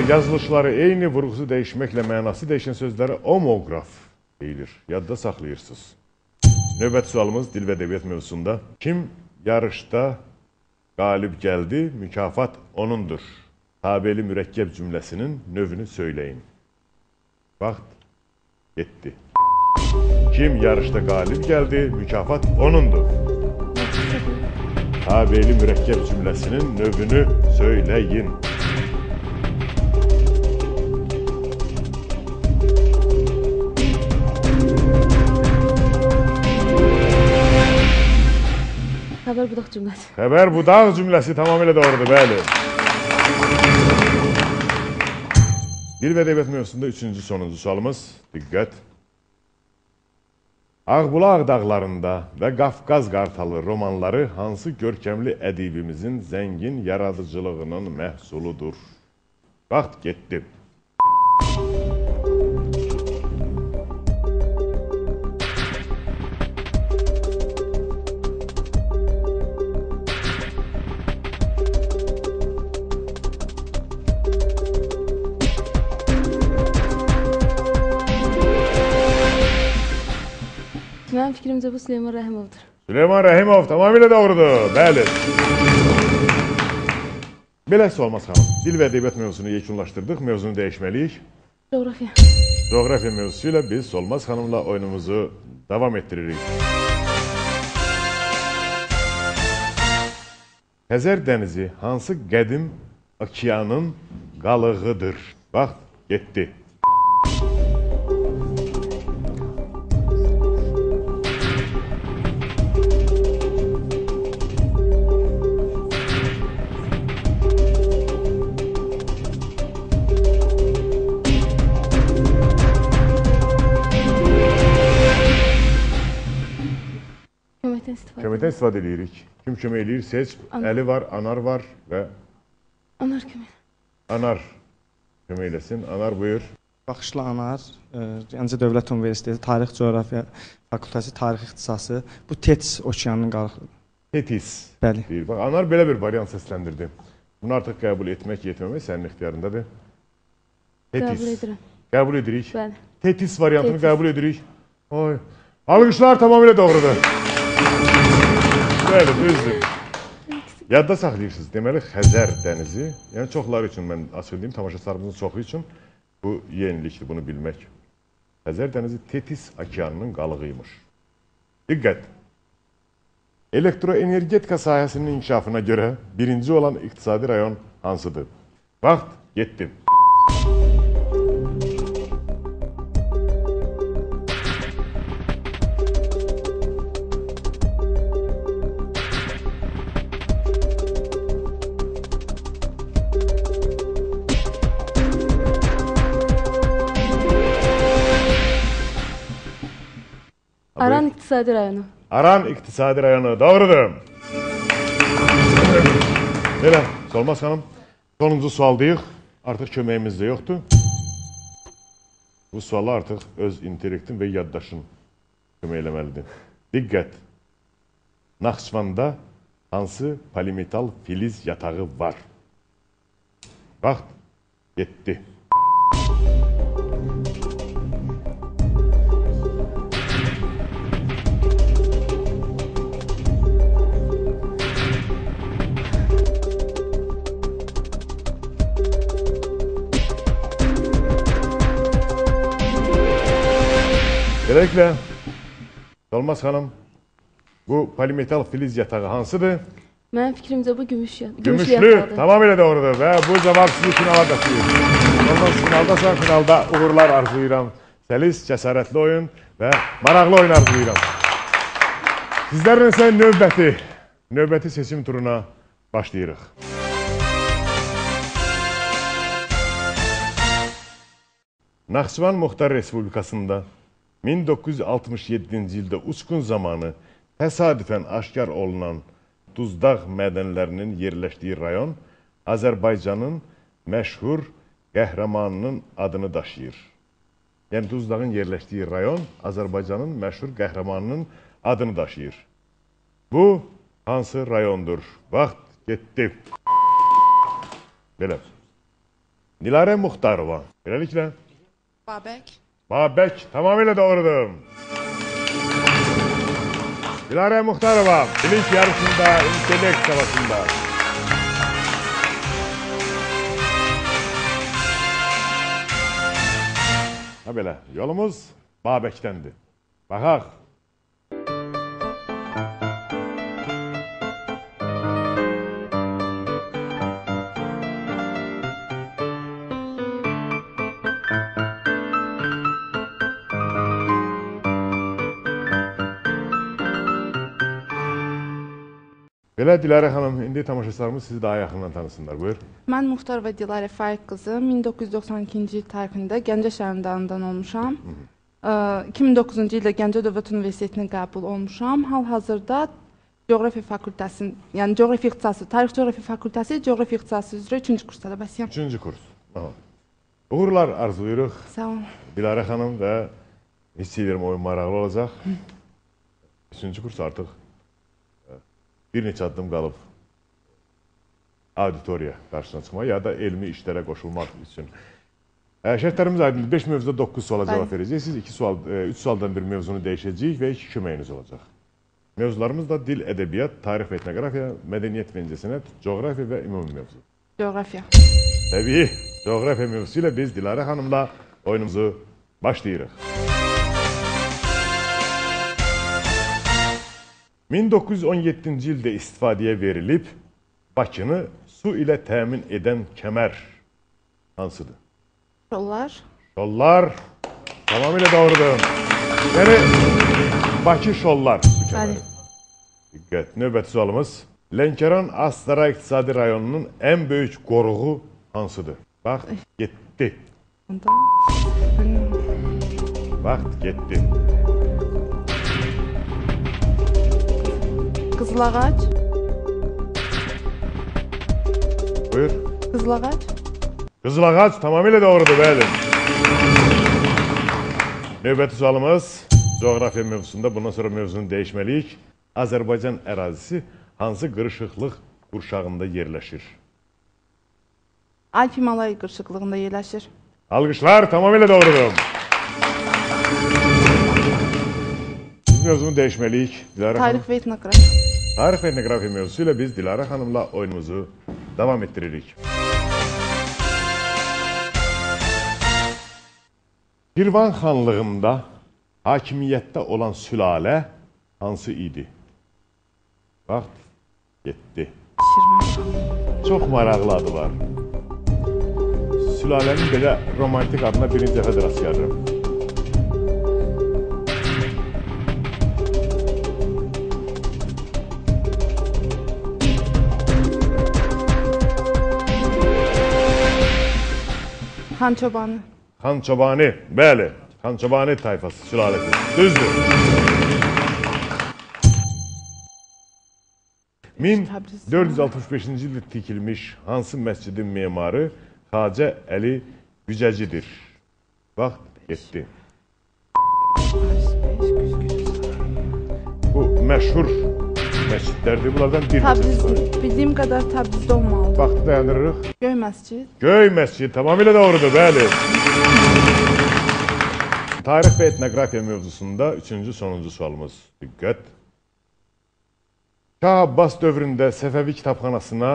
Yazılışları eyni, vurğusu dəyişməklə mənası dəyişən sözlərə homoqraf deyilir. Yadda saxlayırsınız. Növbəti sualımız dil və ədəbiyyat mövzusunda. Kim yarışda qalib gəldi, mükafat onundur. Tabeli mürəkkəb cümləsinin növünü söyləyin. Vaxt getdi. Kim yarışda qalib gəldi, mükafat onundur. Tabeli mürəkkəb cümləsinin növünü söyləyin. Xəbər budaq cümləsi. Xəbər budaq cümləsi tamamilə doğrudur, bəli. Dil və ədəbiyyat mövzusunda üçüncü, sonuncu sualımız. Diqqət. Ağbulaq dağlarında və Qafqaz Qartalı romanları hansı görkəmli ədibimizin zəngin yaradıcılığının məhsuludur? Vaxt getdi. Mənim fikrimcə bu Süleyman Rəhimovdur. Süleyman Rəhimov tamamilə doğrudur. Bəli. Belə Solmaz xanım, dil və ədəbiyyat mövzusunu yekunlaşdırdıq. Mövzunu dəyişməliyik. Coğrafiya. Coğrafiya mövzusu ilə biz Solmaz xanımla oyunumuzu davam etdiririk. Xəzər dənizi hansı qədim okeanın qalığıdır? Vaxt getdi. Köməkdən istifadə edirik. Kim kömək eləyir? Seç. Əli var, Anar var və... Anar kömək. Anar kömək eləsin. Anar buyur. Baxışlı Anar, Gəncə Dövlət Universiteti Tarix Coğrafiya Fakültəsi Tarix İxtisası. Bu Tetis okeanının qalığıdır. Tetis. Bəli. Deyir. Bax, Anar belə bir variant səsləndirdi. Bunu artıq qəbul etmək, etməmək sənin ixtiyarındadır. Tetis. Qəbul edirəm. Qəbul edirik. Bəli. Tetis variantını Tetis. Qəbul edirik. Ay. Alqışlar tamamilə doğrudur. Bəli, düzdür. Yadda saxlayırsınız. Deməli, Xəzər dənizi, yəni çoxları üçün, mən açıq deyim, tamaşaçılarımızın çoxu üçün bu yenilikdir, bunu bilmək. Xəzər dənizi Tetis okeanının qalığıymış. Diqqət! Elektroenergetika sahəsinin inkişafına görə birinci olan iqtisadi rayon hansıdır? Vaxt getdi. Aran İqtisadi Rayonu. Aran İqtisadi Rayonu, doğrudur. Belə, Solmaz xanım, sonuncu sualdayıq. Artıq köməyimiz də yoxdur. Bu suala artıq öz intellektin və yaddaşın kömək eləməlidir. Diqqət! Naxçıvanda hansı polimetal filiz yatağı var? Vaxt getdi. Beləliklə, Solmaz xanım, bu polimetal filiz yatağı hansıdır? Mənim fikrimcə bu gümüş Gümüşlü, yatağıdır. Tamamilə doğrudur və bu cavab sizi finala daşıyır. Solmaz, finaldasan, finalda uğurlar arzulayıram. Səlis, cəsarətli oyun və maraqlı oyun arzulayıram. Sizlərlə isə növbəti seçim turuna başlayırıq. Naxçıvan Muxtar Respublikasında 1967-ci ildə uçqun zamanı təsadüfən aşkar olunan Duzdağ mədənlərinin yerləşdiyi rayon Azərbaycanın məşhur qəhrəmanının adını daşıyır. Yəni Duzdağın yerləşdiyi rayon Azərbaycanın məşhur qəhrəmanının adını daşıyır. Bu hansı rayondur? Vaxt getdi. Belə. Dilarə Muxtarova. Beləliklə. Babək. Babək tamamilə doğrudur. Dilarə Muxtarova, bilik yarışında, intellekt savaşında. Ha belə, yolumuz Babəkdəndir. Baxaq. Belə Dilarə xanım, indi tamaşaçılarımız sizi daha yaxından tanısınlar. Buyur. Mən Muxtarova Dilarə Faiq qızı, 1992-ci il tarixində Gəncə şəhərində anadan olmuşam. 2009-cu ildə Gəncə Dövlət Universitetinə qəbul olmuşam. Hal-hazırda Coğrafiya fakültəsinin, yəni coğrafiya ixtisası, tarix coğrafiya fakültəsi, coğrafiya ixtisası üzrə 3-cü kurs tələbəsiyəm. 3-cü kurs. Aha. Uğurlar arzulayırıq. Sağ olun. Dilarə xanım və hiss edirəm oyun maraqlı olacaq. 3-cü kurs artıq bir neçə addım qalıb auditoriya qarşısına çıxmaq ya da elmi işlərə qoşulmaq üçün. Şərtlərimiz aydındır. 5 mövzuda 9 suala cavab verəcəksiniz. 2 sual, 3 sualdan bir mövzunu dəyişəcəyik və 2 köməyiniz olacaq. Mövzularımız da dil, ədəbiyyat, tarix və etnoqrafiya, mədəniyyət və incəsənət, coğrafiya və ümumi mövzu. Coğrafiya. Təbii, coğrafiya mövzusu ilə biz Dilarə xanımla oyunumuzu başlayırıq. 1917-ci ildə istifadəyə verilib Bakını su ilə təmin edən kəmər hansıdır? Şollar. Şollar tamamilə doğrudur. Yəni Bakı Şollar bu kəməri. Diqqət, növbəti sualımız. Lənkəran Astara İqtisadi Rayonunun ən böyük qoruğu hansıdır? Vaxt getdi. Vaxt getdi. Qızılağac. Buyur. Qızılağac. Qızılağac tamamilə doğrudur, bəli. Növbəti sualımız coğrafiya mövzusunda. Bundan sonra mövzunu dəyişməliyik. Azərbaycan ərazisi hansı qırışıqlıq qurşağında yerləşir? Alp Himalaya qırışıqlığında yerləşir. Alqışlar tamamilə doğrudur. Biz mövzunu dəyişməliyik. Dilarə xanım. Tarix və etnoqrafiya. Tarix və etnoqrafiya mövzusu ilə biz Dilarə xanımla oyunumuzu davam etdiririk. Şirvan xanlığında hakimiyyətdə olan sülalə hansı idi? Vaxt getdi. Çox maraqlı adı var. Sülalənin belə romantik adına birinci dəfədir rast gəlirəm. Xançobanı. Xançobanı, bəli. Xançobanı tayfası, sülaləsi. Düzdür. 1465-ci ildə tikilmiş hansı məscidin memarı Xacə Əli Gücəcidir? Vaxt getdi. Bu məşhur məscidlərdir. Bunlardan bir neçəsi var. Bildiyim qədər Təbrizdə olmalıdır. Vaxtı dayandırırıq. Göy məscid. Göy məscid tamamilə doğrudur, bəli. Tarix və etnoqrafiya mövzusunda üçüncü, sonuncu sualımız. Diqqət. Şah Abbas dövründə Səfəvi kitabxanasına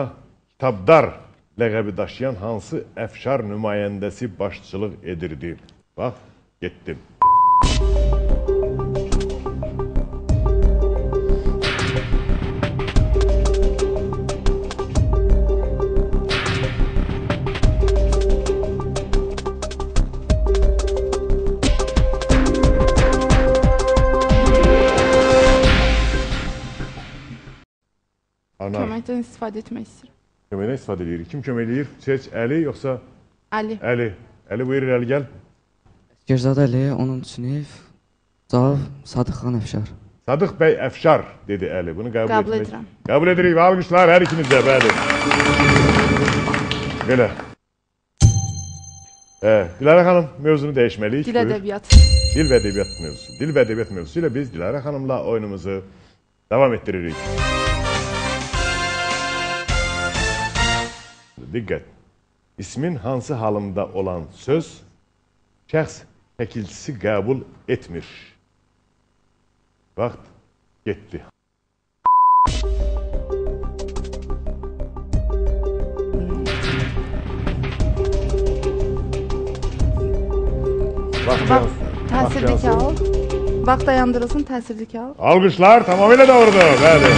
kitabdar ləqəbi daşıyan hansı əfşar nümayəndəsi başçılıq edirdi? Bax, getdim. Anar. Köməkdən istifadə etmək istəyirəm. Köməkdən istifadə edirik. Kim kömək eləyir? Seç Əli yoxsa? Əli. Əli. Əli buyur, irəli gəl. Əsgərzadə Əli, 10-cu sinif. Cavab Sadıq xan Əfşar. Sadıq bəy Əfşar dedi Əli. Bunu qəbul edirəm. Qəbul edirik və alqışlar hər ikinizə, bəli. Belə. Dilarə xanım, mövzunu dəyişməliyik. Dil ədəbiyyat. Dil və ədəbiyyat mövzusu. Dil və ədəbiyyat mövzusu ilə biz Dilarə xanımla oyunumuzu davam etdiririk. Diqqət! İsmin hansı halında olan söz şəxs şəkilçisi qəbul etmir? Vaxt getdi. Vaxt təsirli kağız. Vaxt dayandırılsın, təsirli kağız. Alqışlar tamamilə doğrudur. Bəli.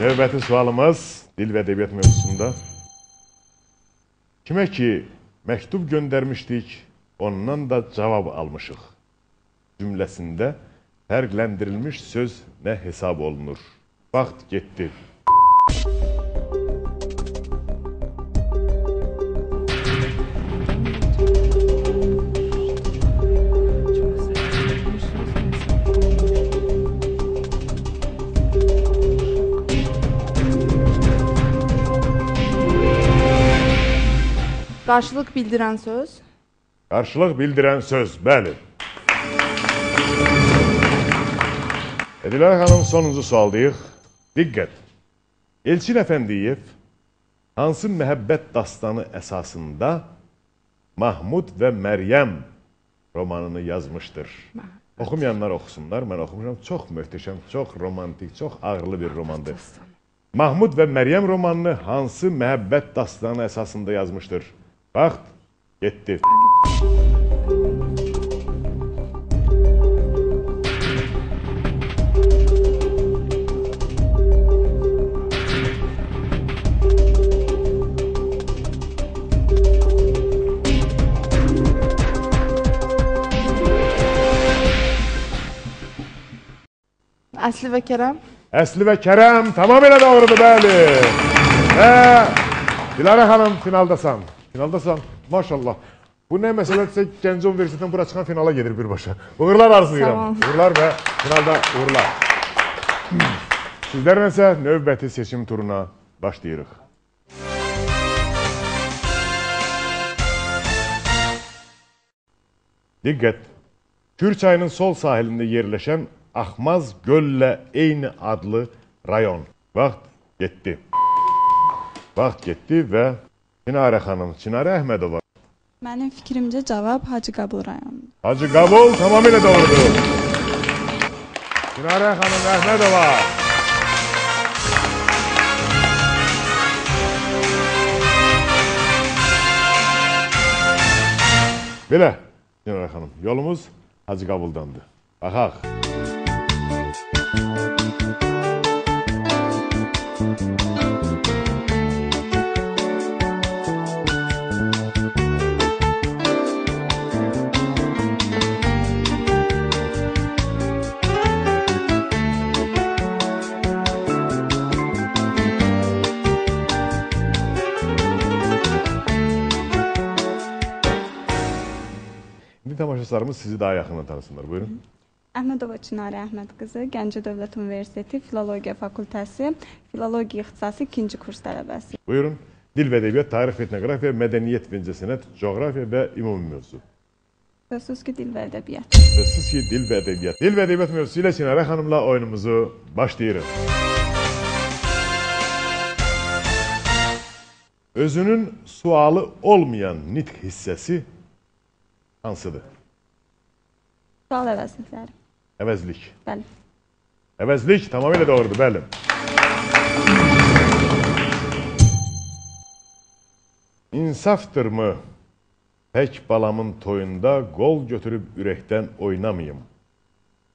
Növbəti sualımız dil və ədəbiyyat mövzusunda. Kimə ki məktub göndərmişdik, ondan da cavab almışıq cümləsində fərqləndirilmiş söz nə hesab olunur? Vaxt getdi. Qarşılıq bildirən söz. Qarşılıq bildirən söz, bəli. Dilarə xanım, sonuncu sualdayıq. Diqqət! Elçin Əfəndiyev hansı məhəbbət dastanı əsasında Mahmud və Məryəm romanını yazmışdır? Oxumayanlar oxusunlar, mən oxumuşam. Çox möhtəşəm, çox romantik, çox ağırlı bir romandır. Mahmud və Məryəm romanını hansı məhəbbət dastanı əsasında yazmışdır? Vaxt getdi. Əsli və Kərəm. Əsli və Kərəm tamamilə doğrudur, bəli. Və Dilarə xanım, finaldasan. Finaldasan, maşallah. Bu nə məsələdirsə, Gəncə Universitetindən bura çıxan finala gedir birbaşa. Uğurlar arzulayıram. Uğurlar və finalda uğurlar. Sizlərlə isə növbəti seçim turuna başlayırıq. Diqqət! Kür çayının sol sahilində yerləşən Axmaz göllə eyni adlı rayon. Vaxt getdi. Vaxt getdi və Çinarə xanım, Çinarə Əhmədova. Mənim fikrimcə cavab Hacı Qəbul rayonudur. Hacı Qəbul tamamilə doğrudur. Çinarə xanım Əhmədova. Belə, Çinarə xanım, yolumuz Hacı Qəbuldandır. Baxaq. İndi tamaşaçılarımız sizi daha yaxından tanısınlar. Buyurun. Əhmədova Çinarə Əhməd qızı, Gəncə Dövlət Universiteti Filologiya Fakültəsi, Filologiya ixtisası 2-ci kurs tələbəsi. Buyurun. Dil və ədəbiyyat, tarix və etnoqrafiya, mədəniyyət və incəsənət, coğrafiya və ümumi mövzu. Sözsüz ki, dil və ədəbiyyat. Sözsüz ki, dil və ədəbiyyat. Dil və ədəbiyyat mövzusu ilə Çinarə xanımla oyunumuzu başlayırıq. Özünün sualı olmayan nitq hissəsi hansıdır? Sual əvəzlikləri. Əvəzlik. Bəli. Əvəzlik tamamilə doğrudur, bəli. İnsaftırmı pək balamın toyunda qol götürüb ürəkdən oynamayım?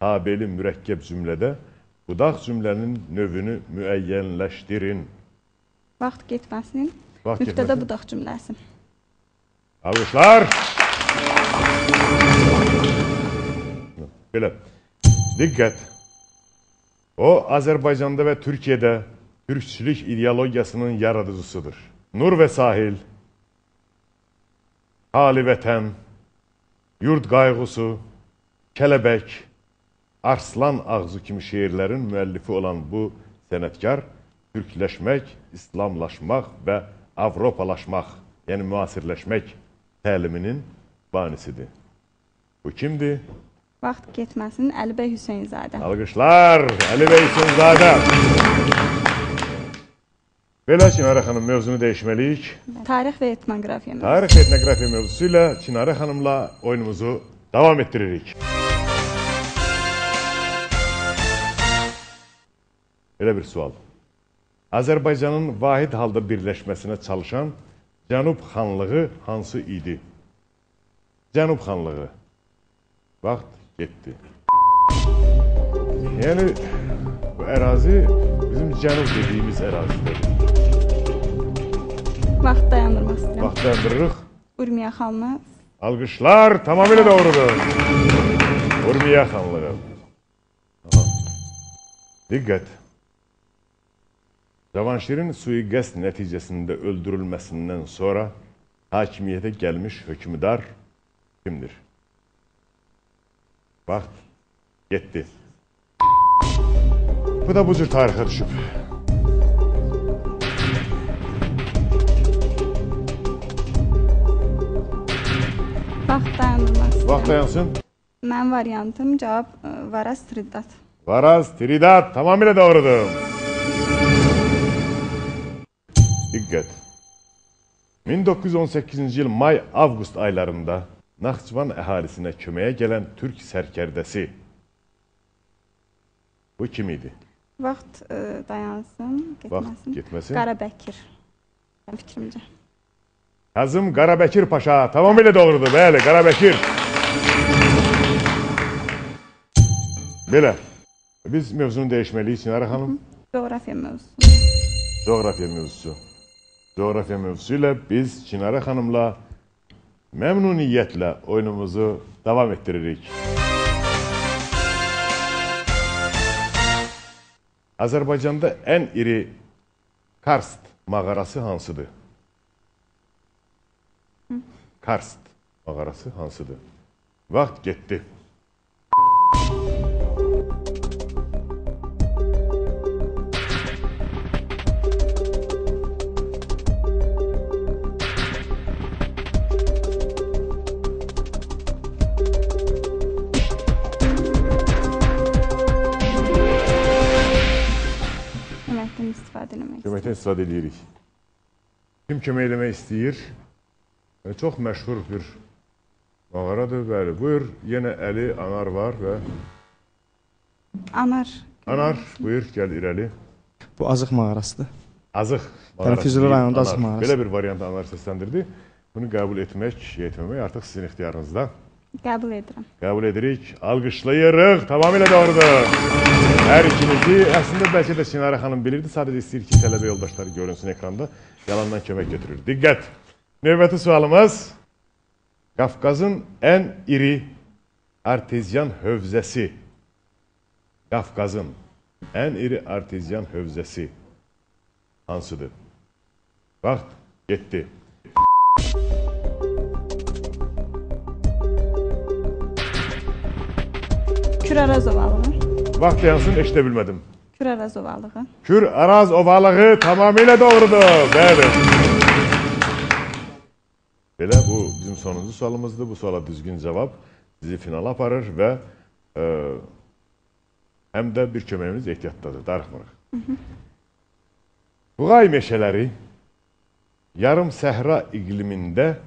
Tabeli mürəkkəb cümlədə budaq cümlənin növünü müəyyənləşdirin. Vaxt getməsin. Vaxt Mübtədə getməsin. budaq cümləsi. Alqışlar. Belə. Diqqət! O, Azərbaycanda və Türkiyədə türkçülük ideologiyasının yaradıcısıdır. Nur və sahil, Hali vətən, Yurd qayğısı, Kələbək, Arslan ağzı kimi şeirlərin müəllifi olan bu sənətkar türkləşmək, İslamlaşmaq və Avropalaşmaq, yəni müasirləşmək təliminin banisidir. Bu kimdir? Vaxt getməsin, Əli bəy Hüseynzadə. Alqışlar, Əli bəy Hüseynzadə. Belə, Çinarə xanım, mövzunu dəyişməliyik. Tarix və etnoqrafiya mövzusu. Tarix və etnoqrafiya mövzusu ilə Çinarə xanımla oyunumuzu davam etdiririk. Belə bir sual. Azərbaycanın vahid halda birləşməsinə çalışan Cənub xanlığı hansı idi? Cənub xanlığı. Vaxt getdi. Yəni, bu ərazi bizim cənub dediyimiz ərazidədir. Vaxt dayandırmaq istəyirəm. Vaxt dayandırırıq. Urmiya xanlığı. Alqışlar tamamilə doğrudur. Urmiya xanlığı. Aha. Diqqət. Cavanşirin sui-qəsd nəticəsində öldürülməsindən sonra hakimiyyətə gəlmiş hökmdar kimdir? Vaxt getdi. Bu da bu cür tarixə düşüb. Vaxt dayanılmaz. Vaxt dayansın. Mənim variantım cavab Varaz Tridat. Varaz Tridat tamamilə doğrudur. Diqqət! 1918-ci il may-avqust aylarında Naxçıvan əhalisinə köməyə gələn türk sərkərdəsi bu kim idi? Vaxt dayansın, getməsin. Vaxt getməsin. Qarabəkir, mənim fikrimcə. Kazım Qarabəkir Paşa tamamilə doğrudur. Bəli, Qarabəkir. Belə, biz mövzunu dəyişməliyik Çinara xanım. Coğrafiya mövzusu. Coğrafiya mövzusu. Coğrafiya mövzusu ilə biz Çinara xanımla məmnuniyyətlə oyunumuzu davam etdiririk. Azərbaycanda ən iri karst mağarası hansıdır? Karst mağarası hansıdır? Vaxt getdi. Köməkdən istifadə eləmək istəyirəm. Köməkdən istifadə edirik. Kim kömək eləmək istəyir? Çox məşhur bir mağaradır. Bəli, buyur. Yenə Əli, Anar var və... Anar. Anar, buyur, gəl irəli. Bu Azıq mağarasıdır. Azıq mağarası. Füzuli rayonunda Azıq mağarası. Belə bir variantı Anar səsləndirdi. Bunu qəbul etmək, etməmək artıq sizin ixtiyarınızda. Qəbul edirəm. Qəbul edirik, alqışlayırıq. Tamamilə doğrudur. Hər ikinizi, əslində bəlkə də Çinara xanım bilirdi, sadəcə istəyir ki, tələbə yoldaşları görünsün ekranda, yalandan kömək götürür. Diqqət! Növbəti sualımız, Qafqazın ən iri arteziyan hövzəsi. Qafqazın ən iri arteziyan hövzəsi hansıdır? Vaxt getdi. Kür-Araz ovalığı. Vaxt dayansın, eşidə bilmədim. Kür-Araz ovalığı. Kür-Araz ovalığı tamamilə doğrudur. Bəli. Belə, bu bizim sonuncu sualımızdır. Bu suala düzgün cavab sizi finala aparır və həm də bir köməyimiz ehtiyatdadır, darıxmırıq. Buğay meşələri yarım səhra iqlimində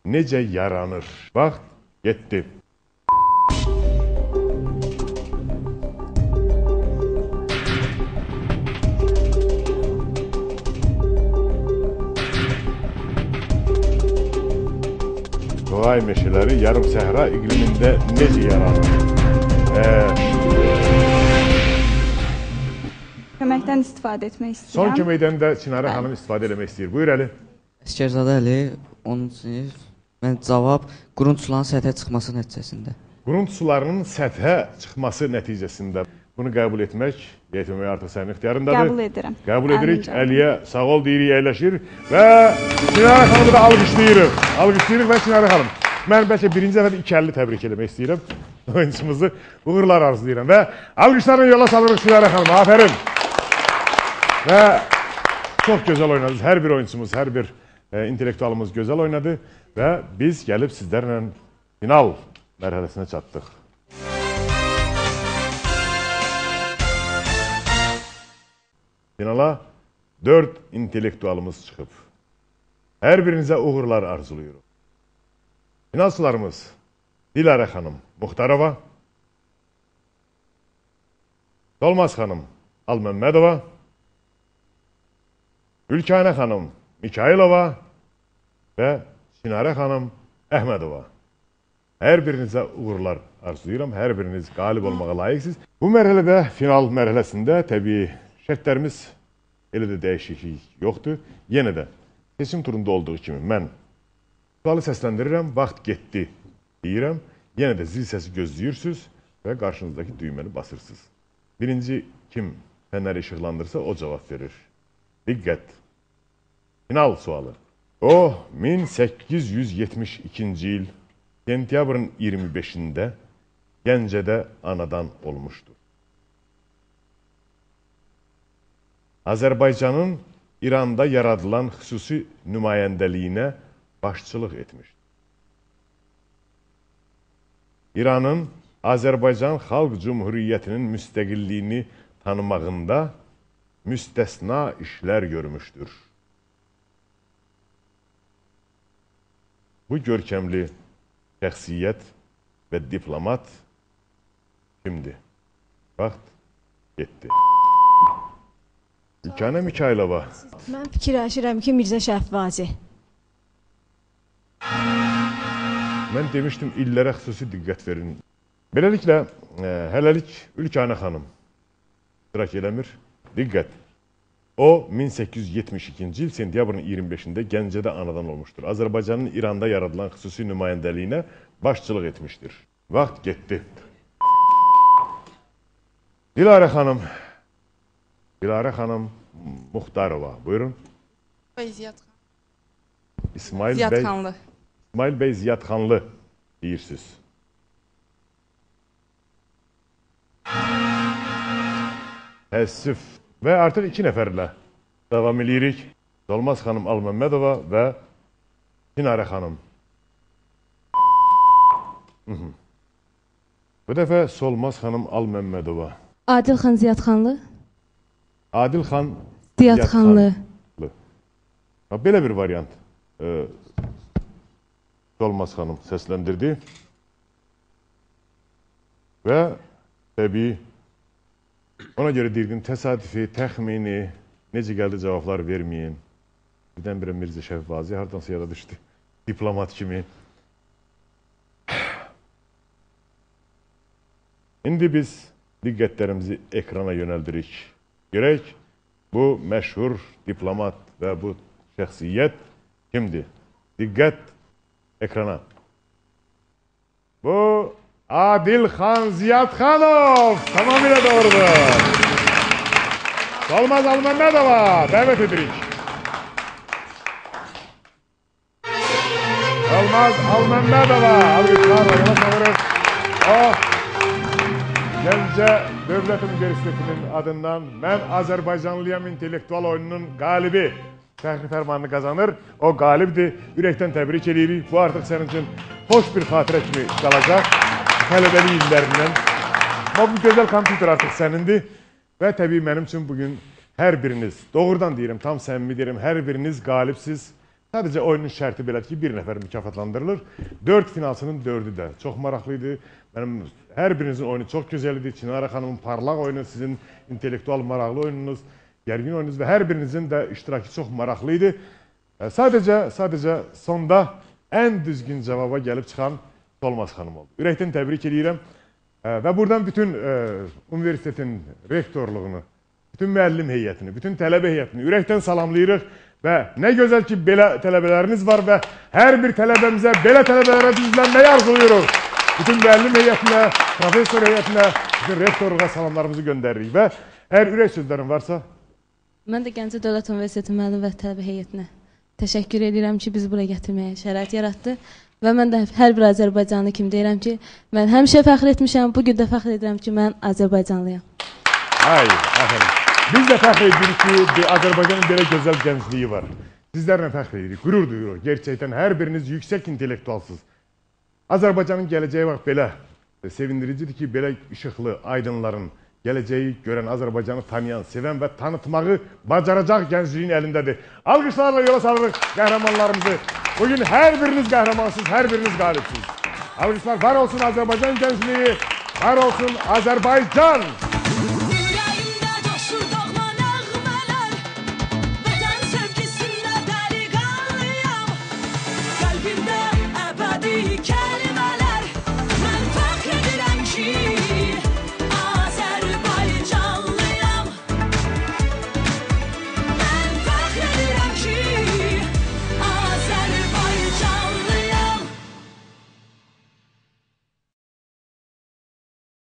necə yaranır? Vaxt getdi. Buğay meşələri yarım səhra iqlimində necə yaranır? Köməkdən istifadə etmək istəyirəm. Son köməkdən də Çinara xanım istifadə eləmək istəyir. Buyur Əli. Əsgərzadə Əli, 10-cu sinif. Mən cavab qurunt sularının səthə çıxması nəticəsində. Qurunt sularının səthə çıxması nəticəsində. Bunu qəbul etmək, etməmək artıq sənin ixtiyarındadır. Qəbul edirəm. Qəbul edirik. Əliyə sağ ol deyirik, əyləşir və Çinara xanımı da alqışlayırıq. Alqışlayırıq və Çinara xanım. Mən bəlkə birinci dəfə də iki əlli təbrik eləmək istəyirəm oyunçumuzu. Uğurlar arzulayıram və alqışlarla yola salırıq Çinara xanımı. Afərin. Və çox gözəl oynadınız. Hər bir oyunçumuz, hər bir intellektualımız gözəl oynadı və biz gəlib sizlərlə final mərhələsinə çatdıq. Finala 4 intellektualımız çıxıb. Hər birinizə uğurlar arzuluyoruz. Finalçılarımız Dilarə xanım Muxtarova, Solmaz xanım Alməmmədova, Gülkanə xanım Mikayılova və Çinarə xanım Əhmədova. Hər birinizə uğurlar arzulayıram. Hər biriniz qalib olmağa layiqsiniz. Bu mərhələdə, final mərhələsində təbii şərtlərimiz elə də dəyişiklik yoxdur. Yenə də seçim turunda olduğu kimi mən sualı səsləndirirəm, vaxt getdi deyirəm. Yenə də zil səsi gözləyirsiniz və qarşınızdakı düyməni basırsınız. Birinci kim fənəri işıqlandırsa o cavab verir. Diqqət! Final sualı. O, 1872-ci il sentyabrın 25-də Gəncədə anadan olmuşdur. Azərbaycanın İranda yaradılan xüsusi nümayəndəliyinə başçılıq etmişdir. İranın Azərbaycan Xalq Cumhuriyyətinin müstəqilliyini tanımağında müstəsna işlər görmüşdür. Bu görkəmli şəxsiyyət və diplomat kimdir? Vaxt getdi. Ülkanə Mikayılova. Mən fikirləşirəm ki, Mirzə Şəfi Vazi. Mən demişdim, illərə xüsusi diqqət verin. Beləliklə, hələlik Ülkanə xanım iştirak eləmir. Diqqət! O, 1872-ci il sentyabrın 25-də Gəncədə anadan olmuşdur. Azərbaycanın İranda yaradılan xüsusi nümayəndəliyinə başçılıq etmişdir. Vaxt getdi. Dilarə xanım, Dilarə xanım Muxtarova, buyurun. İsmail bəy Ziyadxanlı. İsmail bəy Ziyadxanlı deyirsiniz. Təəssüf. Və artıq 2 nəfərlə davam eləyirik. Solmaz xanım Alməmmədova və Çinarə xanım. Bu dəfə Solmaz xanım Alməmmədova. Adil xan Ziyadxanlı. Adil xan Ziyadxanlı. Belə bir variant Solmaz xanım səsləndirdi. Və təbii ona görə deyirdim, təsadüfi, təxmini, necə gəldi cavablar verməyin. Birdən-birə Mirzə Şəfi Vazi hardansa yada düşdü, diplomat kimi. İndi biz diqqətlərimizi ekrana yönəldirik. Görək, bu məşhur diplomat və bu şəxsiyyət kimdir? Diqqət ekrana. Bu Adil xan Ziyadxanov tamamilə doğrudur. Solmaz Alməmmədova dəvət edirik. Solmaz Alməmmədova alqışlarla yola salırıq. O, Gəncə Dövlət Universitetinin adından Mən Azərbaycanlıyam intellektual oyununun qalibi fəxri fərmanını qazanır. O qalibdir. Ürəkdən təbrik edirik. Bu artıq sənin üçün xoş bir xatirə kimi qalacaq. Tələbəlik illərindən. Amma bu gözəl kompüter artıq sənindir. Və təbii mənim üçün bugün hər biriniz, doğrudan deyirəm, tam səmimi deyirəm, hər biriniz qalibsiz. Sadəcə oyunun şərti belədir ki, bir nəfər mükafatlandırılır. 4 finalçının 4-ü də çox maraqlı idi. Mənim hər birinizin oyunu çox gözəl idi. Çinara xanımın parlaq oyunu, sizin intellektual maraqlı oyununuz, gərgin oyununuz və hər birinizin də iştirakı çox maraqlı idi. Sadəcə sonda ən düzgün cavaba gəlib çıxan Solmaz xanım oldu. Ürəkdən təbrik edirəm və buradan bütün universitetin rektorluğunu, bütün müəllim heyətini, bütün tələbə heyətini ürəkdən salamlayırıq və nə gözəl ki, belə tələbələriniz var və hər bir tələbəmizə belə tələbələrə düzlənməyi arzulayırıq. Bütün müəllim heyətinə, professor heyətinə, bütün rektorluğa salamlarımızı göndəririk və əgər ürək sözlərin varsa... Mən də Gəncə Dövlət Universiteti müəllim və tələbə heyətinə təşəkkür edirəm ki, bizi bura gətirməyə şərait yaratdı. Və mən də hər bir Azərbaycanlı kimi deyirəm ki, mən həmişə fəxr etmişəm, bugün də fəxr edirəm ki, mən Azərbaycanlıyam. Ay, aferin. Biz də fəxr edirik ki, Azərbaycanın belə gözəl gəncliyi var. Sizlərlə fəxr edirik, qürur duyuruq. Gerçəkdən hər biriniz yüksək intellektualsınız. Azərbaycanın gələcəyi vaxt belə sevindiricidir ki, belə işıqlı aydınların gələcəyi görən, Azərbaycanı tanıyan, sevən və tanıtmağı bacaracaq gəncliyin əlindədir. Alqışlarla yola salırıq qəhrəmanlarımızı. Bugün hər biriniz qəhrəmansınız, hər biriniz qalibsiniz. Alqışlar var olsun Azərbaycan gəncliyi, var olsun Azərbaycan!